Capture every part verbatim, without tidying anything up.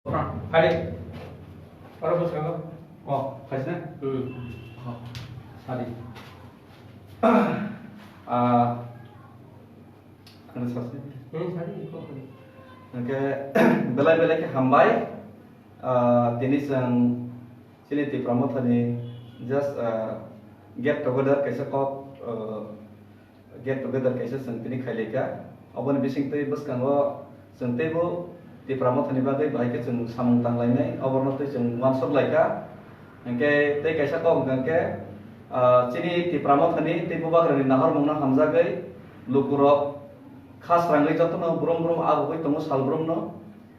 Hari. Oro bwskango. Oh, khaisne? Hmm. Oh, sadi. Ah, ano sasne? Hmm, sadi, kok sadi. Hwnkhe, belai belai khe hambai. Ah, tini chwng chini Tipra Mothani just, ah, get together kaisa kok, ah, get together kaisa chwng tini khailaikha. Oboni bisingtwi bwskango chwng teibo Tipra Mothani bagwi bahai khe chwng samung tanglainai, oborno twi chwng uansuk laikha. Hwnkhe tei kaisa kok hwnkha khe, ah, chini Tipra Mothani tei Bubagrani naharmungno hamjagwi lukurok kha srangwi jotono brum brum agugwi tongo salbrumno.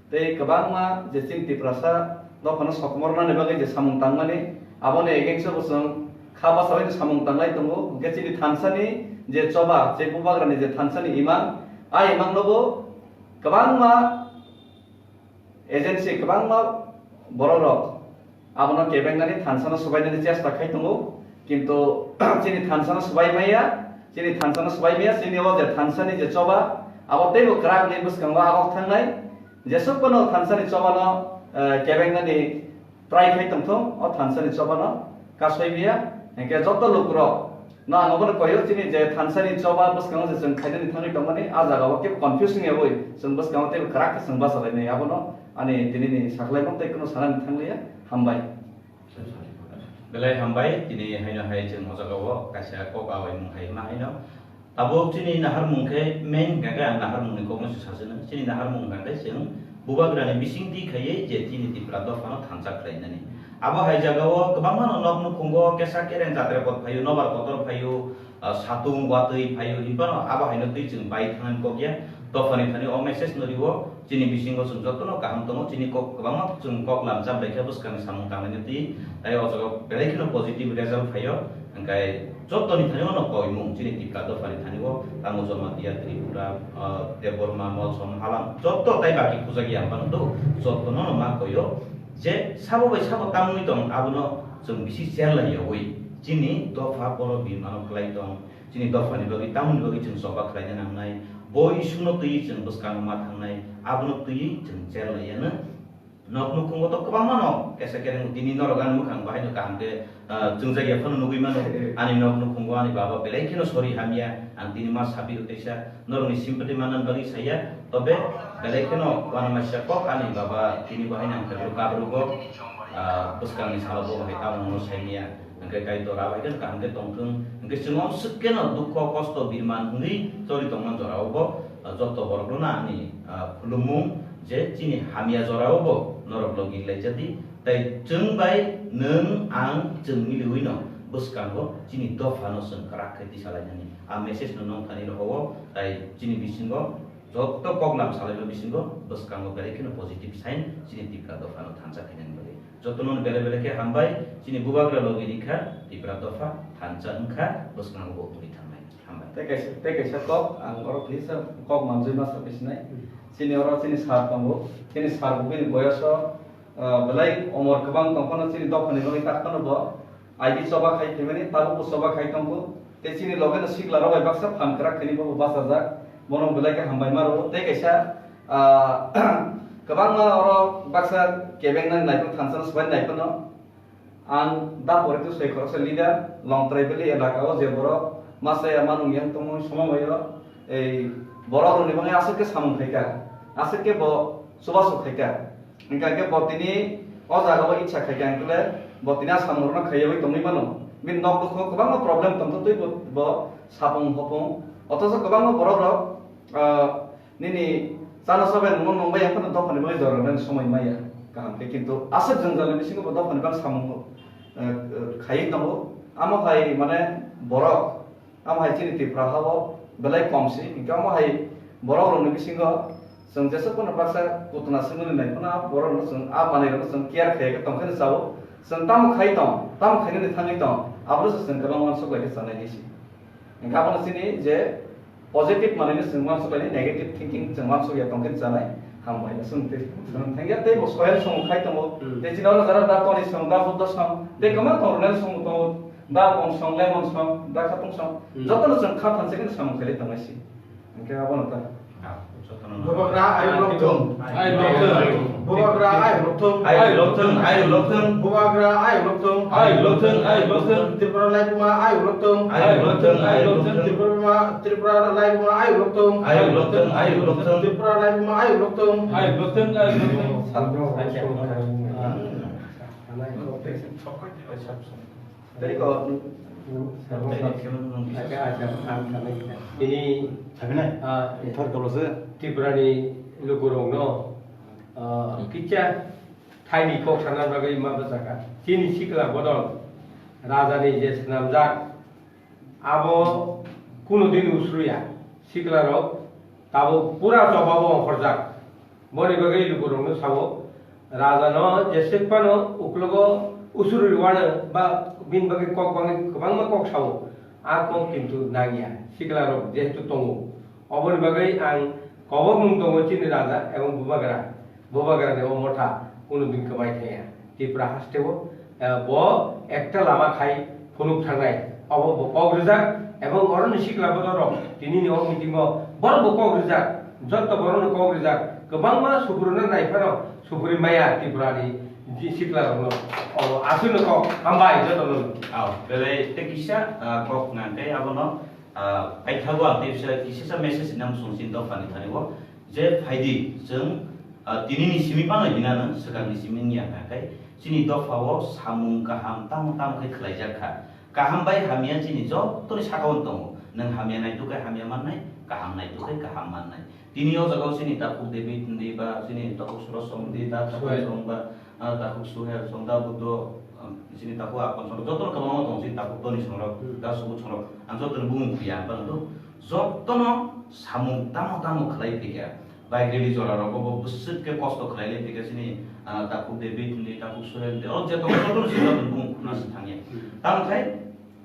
Tei kwbangma je chini Tiprasa dophano sokomornani bagwi je samung tangmani, aboni against-o bo chwng kha bachaui samung tanglai tongo. Hwnkhe chini thansani je choba, je Bubagrani je thansani imang, a imangno bo kwbangma agency, kwbangma bororok abono kebengnani thansano swbainani chesta khai tongo, kintu chini thansano swbai maya, chini thansano swbai maya, chini o je thansani je choba, abo teibo kwrak ni bwskango agok thangnai, jesuk bono thansani chobano, eh, kebengnani try khai tongthung, o thansani chobano kasoi maya, hwnkhe joto lukurok no ang obono koyo, chini je thansani choba bwskango je chwng khainani thangwi tongmani, a jagao kebo confusing yaui chwng bwskango teibo kwrak khe chwng bachalainai, abono ani tinini saklaimung tei kunu sanani thangliya. Hambai. Belai hambai, tini haino hai chwng o jagao kaisa kok awaimung hai ma haino. Tabuk chini naharmung khe main hwnkha khe ang naharmungni kokno se sachwino. Chini naharmung hwnkha khe chwng Bubagrani bisingtwi khaiwi je chini Tipra dophano thansa khlainani. Abo hai jagao kwbangmano nok nukhungo kesa kereng jatra kot phaio, nobar kotor phaio, ah, satung watwi phaio, hinphano abo haino twi chwng bai thangnani kok ya. Dophani thani o message no rio, chini bisingo chwng jotono kaham tongo, chini kok kwbangma chwng kok lamcham bai khe bwskangni samung tangnaina twi, tai o jaga belai kheno positive result phaio, hwnkhe jotoni thani o no koimung chini Tipra dophani thani o tamo Jamatia, Tripura, ah, Debbarma, Molsom, Halam, joto tai baki khujak ya phano do, jotono no ma koio je sabo bai sabo tamni tong abono chwng bisi cherlai yaui chini dopha borok bini mano kwlai tong. Chini dophani bagwi, tamoni bagwi chwng choba khlaina nangnai, bo issue no twiwi chwng bwskango ma thangnai, abono twiwi chwng chair laiyano. Nok nukhungo to kwbangma no kesa kereng tini norok ani mwkhang bahai no kaham khe, ah, chwngjak ya phano nugwi mano. Ani nok nukhungo ani baba belai kheno sori hamya, ang tini ma sabi rw teisa, norokni sympathy manna bagwi saya, tobe belai kheno uanama sia kok ani baba tini bahai nang khe kabrugo, ah, bwskangni salo bo bahai tamo no saimya. Hwnkhe Kaitor abai khe kaham khe tongthwng. Hwnkhe chwng omswk kheno dukho kosto birman hwnwi choli tongma jorao bo, ah, joto borokno ani, ah, khulumung je chini hamya jorao bo norok logi laijadi. Tai chwng bai nwng ang chwng miliwino bwskango chini dophano chwng kwrak khe tisalainani. A message no nong thani rohoro, tai chini bisingo joto koklam salaima bisingo bwskango belai kheno positive sign chini Tipra dophano thansa khainani bagwi. Jotono belai belai khe hambai, chini bubagra logi rikha, Tipra dopha thansa wngkha, bwskango bo uri thangnai. Hambai. Tei kaisa, tei kaisa kok, ang oro kisa kok manjui ma sa bisinai. Chini oro chini sir tongo, chini sir bo bini boyoso, ah, belai omor kwbang tong phano chini dophani bagwi tak phano bo I B choba khai phaimani, tabukbo choba khai tongo. Tei chini logeno sikla rok bai baksa phan kwrak khaini bobo bachajak. Bono belai khe hambai ma rwo. Tei kaisa, ah, kwbangma oro baksa kebengnani naiphano thansa swbai naiphano. Ang da poritu soi khoroksa leader, Longtrai Valley elaka o je borok masa ya manung yang tongmani somo bai o, ei borok rokni bagwi aswk khe samung khaikha, aswk khe bo chubachu khaikha. Hingkha khe bo tini o jaga o itsa khai kha, hingkhe bo tini a samung rok no khaiwi tongwi mano. Bini nok bukhugo kwbangma problem tongthoktwi bo, bo sapung hopung. Othocho kwbangma borok rok, ah, nini chana chabai nungno nungbai ya phano dophani bagwi jora rwna somoi maya kaham khe, kintu aswk jwngjal ni bisingo bo dophani bagwi samung, eh, eh, khaiwi tongo. Amo hai mane borok Amo hai chini Tripura ha-o belai kom si, hinkhe amo hai borok rokni bisingo chwng jesuk phano baksa kutuna swngmani nai phano, borok rokno chwng a manwi rokno chwng care khaiya khe tong khe chao. Chwng tamo khai tong, tamo khainani thangwi tong, abono se chwng kwbang uansuk bai khe chanai di si. Hinkhe abono chini je positive manwi no chwng uansuk bai, negative thinking chwng uansuk ya tong khe chanai. Hambai no chwng tei, chwng thangya tei bo soyal song khai tongo, hmm, tei chini oro jara da toni song, da buddha song, tei kwbang tong rwnai song tongo. Da bong song, lemon song, da khatung song, hmm, jotono chwng kha thansa khe samung khailai tongnai si. Hwnkhe abono ta. Ah, jotono. Bubagra, I block thung. I block thung. Bubagra ayuk lokthung. Ayuk lokthung, ayuk lokthung. Bubagra ayuk lokthung. Ayuk lokthung, ayuk lokthung. Tripura laibuma ayuk lokthung. Ayuk lokthung, ayuk lokthung. Tripura, Tripura laibuma ayuk lokthung. Ayuk lokthung, ayuk lokthung. Tripura laibuma ayuk lokthung. Ayuk lokthung, ayuk lokthung. Tei ko, tini, ah, Tripurani lukurokno, ah, kisa thaini kok sana bagwi ma bwsakha. Chini sikla bodol rajani je swnamjak, abo kunu din usruya. Siklarok tabuk pura chobabo ongkhorjak. Boni bagwi lukurokno sao, rajano jeswk phano uklogo usuri wano ba bini bagwi kok bangwi kwbangma kok sao. A kok kintu nangya, siklarok jehetu tongo. Oboni bagwi ang kobokmung tongo chini raja ebong bubagra. Bubagrani o motha kunu din kwmai thangya. Tripura hasteo, eh, bo ekta lama khai phunuk thangnai. Obo bo kok rijak ebong oroni sikla bodorok tinini o meeting o borok bo kok rijak, jotto borokno kok rijak. Kwbangma sukuruna nai phano sukuri maya Tripurani ji siklarokno. Obo aswkno kok hambai jotono. Aw, belai tei kisa, ah, kok nang tei abono, ah, paithago ang tei kisa, kisa message nang song chini dophani thani o. Je phaidi, chwng, ah, tinini simi phano hinano, swkangni simi wngya hwnkha khe, chini dophao samung kaham tamo tamo khe khlaijak kha. Kaham bai hamya chini jottoni sakao tongo. Nwng hamya naituk khe hamya mannai, kaham naituk khe kaham mannai. Tini o jagao chini takhuk David hwnwi ba chini takhuk Suresh Song hwnwi, ta takhuk Suhel. Song ba, ah, takhuk Suhel, Song da Buddho, ah, chini takhuk Apon Songrok, jotono kwbangma tongo chini takhuk Toni Songrok, Hmm. da Subud Songrok. Ang jotono bumung khuya, ang tong do. Jotono samung tamo tamo khlai phikha. Bai rili jora rogo bo bwswk khe kosto khlai lai phikha chini, ah, takhuk David hwnwi, takhuk Suhel hwnwi. O je tongo jotono simi jotono bumung khuna se thangya. Hmm. Tamo khai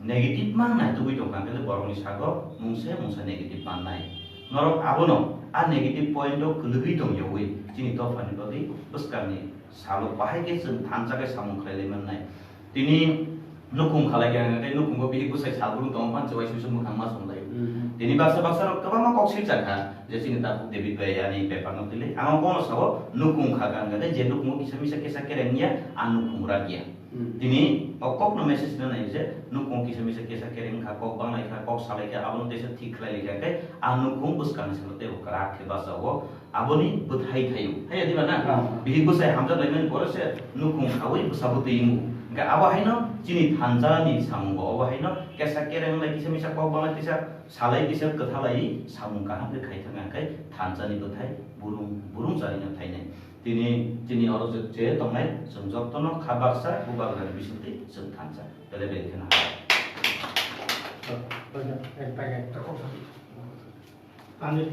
negative man naitugwi tongkha, hwnkhe borokni sago mungsa mungsa negative mannai. Norok abono a negative point o kwlwgwi tongyawi chini dophani bagwi bwskangni salo bahai khe chwng thansa khe samung khlai lai mannai. Tini nukhung khalai khe ang khe nukhugo bihik bwsai sal brum tongo phan chwai sui sui mwkhang ma song lai. Hmm. Tini baksa baksa rok kwbangma kok sirjak kha je chini takhuk David bai ani bepar no twi lai. Ang bono sao nukhung kha khe ang khe je nukhugo kisa misa kesa kereng ya ang nukhung rak ya. Hmm. Tini o kokno message rwnai je, nukhung kisa misa kesa kereng kha, kok banglai kha, kok salai kha, abono teisa thik khlai lai kha, khe a nukhung bwskangni salo teibo kwrak khe bachago, aboni bwthai thaio. Haiya diba na? Ah. Bihik bwsai hamjak laimani pore se nukhung khaui bwsa bwtwi wngo. Hwnkhe abo haino chini thansa ni samungo, obo haino kesa kereng lai kisa misa kok banglai kisa salai kisa kwthalai samung kaham khe khai thangkha, hwnkhe thansa ni bwthai burung, burung charino thainai. Tini, tini oro je, je tongnai, chwng jotono kha baksa, bubagrani bisingtwi chwng thansa. Belai belai kheno hambai. Ani